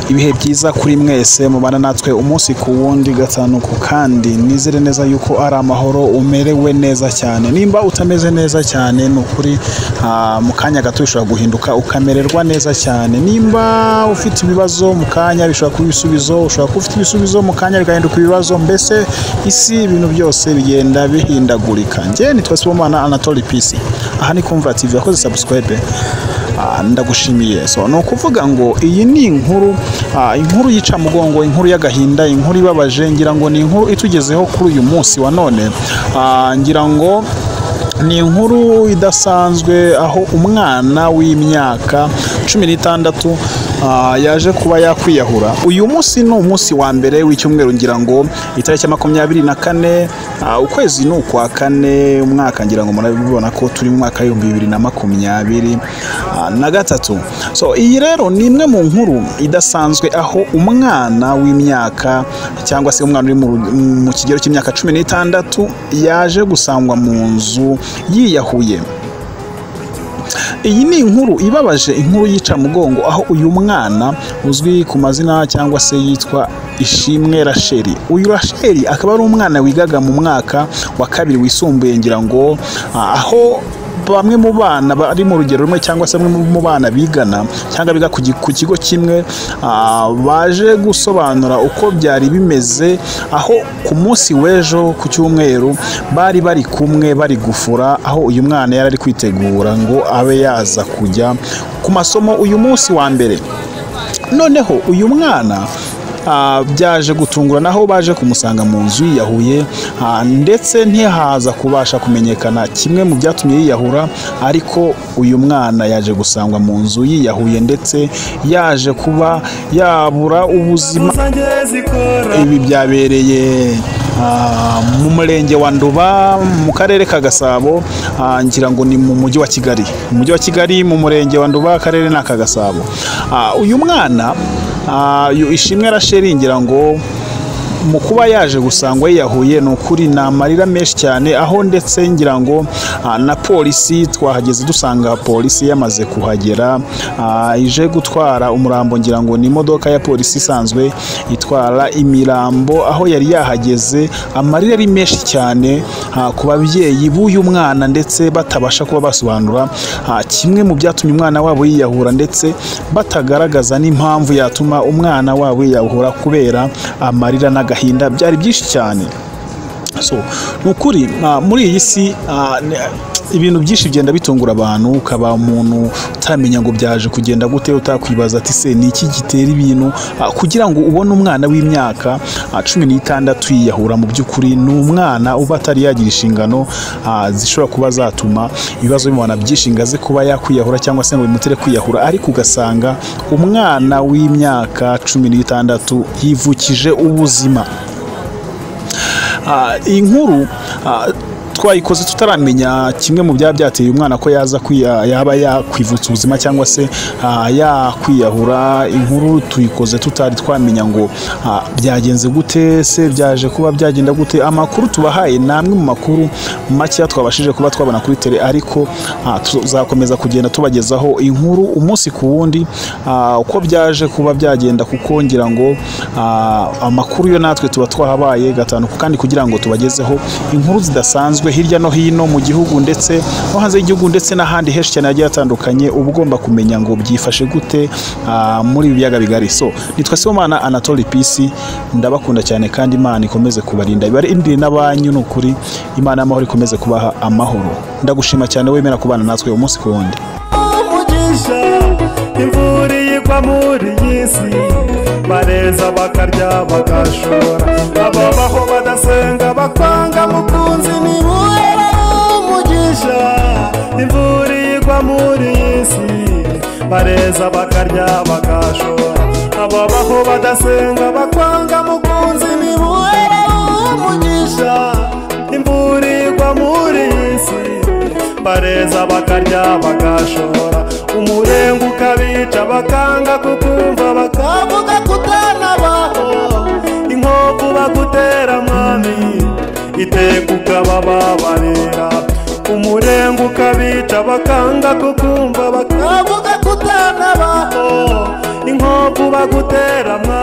Ibihe byiza kuri mwese mubana natwe umunsi ku wundi, gatanu ku kandi. Nizere neza yuko ari amahoro, umerewe neza cyane. Nimba utameze neza cyane, ni ukuri mu kanya gato bishobora guhinduka ukamererwa neza cyane. Nimba ufite ibibazo, mu kanya bishobora kuba ibisubizo. Ushobora kuba ufite ibisubizo, mu kanya bigahinduka ibibazo. Mbese isi, ibintu byose bigenda bihindagurika. Njye nitwa Sibomana Anatole Pisi, aha ni Kumva TV. Yakoze subscribe, ndagushimiye. So ni ukuvuga ngo iyi ni inkuru, inkuru y'icamugongo, inkuru y'agahinda, inkuru ibabaje. Ngira ngo ni inkuru itugezeho kuri uyu munsi wa none. Ngira ngo ni inkuru idasanzwe, aho umwana w'imyaka 16 yaje kuba yakwiyahura. Uyu munsi ni umunsi wa mbere w'icyumweru, ngira ngo itariki ya 24, ukwezi ni ukwa kane, umwaka ngira ngo murabibona ko turi mu mwaka w'2023. So iyi rero ni imwe mu nkuru idasanzwe, aho umwana w'imyaka, cyangwa se umwana uri mu kigero cy'imyaka 16, yaje gusangwa mu nzu yiyahuye. Iyi ni inkuru ibabaje, inkuru yica mugongo, aho uyu mwana uzwi ku mazina cyangwa se yitwa Ishimwe Rachel. Uyu Rachel akaba ari umwana wigaga mu mwaka wa kabiri wisumbuye, ngira ngo aho bamwe mu bana bari mu rugero rumwe, cyangwa se bamwe mu bana bigana cyangwa biga ku kigo kimwe, baje gusobanura uko byari bimeze, aho ku munsi w'ejo ku cyumweru bari bari kumwe bari gufura, aho uyu mwana yari ari kwitegura ngo abe yaza kujya ku masomo uyu munsi wa mbere. Noneho uyu mwana byaje gutungura naho baje kumusanga mu nzu yiyahuye, ndetse ntihaza kubasha kumenyekana kimwe mu byatumye yiyahura. Ariko uyu mwana yaje gusangwa mu nzu yiyahuye, ndetse yaje kuba yabura ubuzima. Ibi byabereye mu murenge wa Nduba, mu karere ka Gasabo, ngira ngo ni mu mujyi wa Kigali, mu mujyi wa Kigali, mu murenge wa Nduba, akarere ni aka Gasabo. Uyu mwana Ishimwe Rachel, ngira ngo mu kuba yaje gusangwa yiyahuye, ni ukuri ni amarira menshi cyane, aho ndetse ngira ngo na polisi twahageze dusanga polisi yamaze kuhagera, ije gutwara umurambo. Ngira ngo ni imodoka ya polisi isanzwe itwara imirambo, aho yari yahageze. Amarira ari menshi cyane ku babyeyi b'uyu mwana, ndetse batabasha kuba basobanura kimwe mu byatumye umwana wabo yiyahura, ndetse batagaragaza n'impamvu yatuma umwana wabo yiyahura, kubera amarira n'agahinda byari byinshi cyane. So ni ukuri, muri iyi si ibintu byinshi bigenda bitungura abantu, ukaba umuntu utamenya ngo byaje kugenda gute, utakwibaza ati: "Se ni iki gitera ibintu kugira ngo ubone umwana w'imyaka 16 yiyahura?" Mu by'ukuri ni umwana uba atari yagira inshingano zishobora kuba zatuma ibibazo bimubana byinshi ngo aze kuba yakwiyahura, cyangwa se ngo bimutere kwiyahura. Ariko ugasanga umwana w'imyaka 16 yivukije ubuzima. Iyi nkuru twayikoze tutaramenya kimwe mu byaba byateye umwana ko yaza yaba yakwivutsa ubuzima cyangwa se yakwiyahura. Inkuru tuyikoze tutari twamenya ngo byagenze gute, se byaje kuba byagenda gute. Amakuru tubahaye ni amwe mu makuru makeya twabashije kuba twabona kuri tele, ariko tuzakomeza kugenda tubagezaho inkuru umunsi ku wundi, uko byaje kuba byagenda, kuko ngira ngo amakuru yo natwe tuba twahabaye gatanu kandi, kugira ngo tubagezeho inkuru zidasanzwe hirya no hino mu gihugu, ndetse no hanze y'igihugu, ndetse n'ahandi henshi cyane hagiye hatandukanye. Uba ugomba kumenya ngo byifashe gute muri ibi biyaga bigari. So nitwa Sibomana Anatole Pisi, ndabakunda cyane, kandi Imana ikomeze kubarinda, ibarindire n'abanyu. Ni ukuri Imana y'amahoro ikomeze kubaha amahoro. Ndagushima cyane wemera kubana natwe umunsi ku wundi. Umugisha imvura igwa muri iyi si, bareza bakarya bagashora. Ababaho badasenga bakwanga, mukunzi, nibuhera umugisha. Imvura igwa muri iyi si, bareza bakarya bagashora. Ababaho badasenga bakwanga, mukunzi, nibuhera umugisha. Imvura igwa muri iyi si, bareza bakarya bagashora. Umurenga ukabica bakanga kukumva, bakavuga kutanabaho. Inkovu bagutera, mwami, iteka ukabababarira. Umurenga ukabica bakanga kukumva, bakavuga kutanabaho. Inkovu Inkovu bagutera mwana.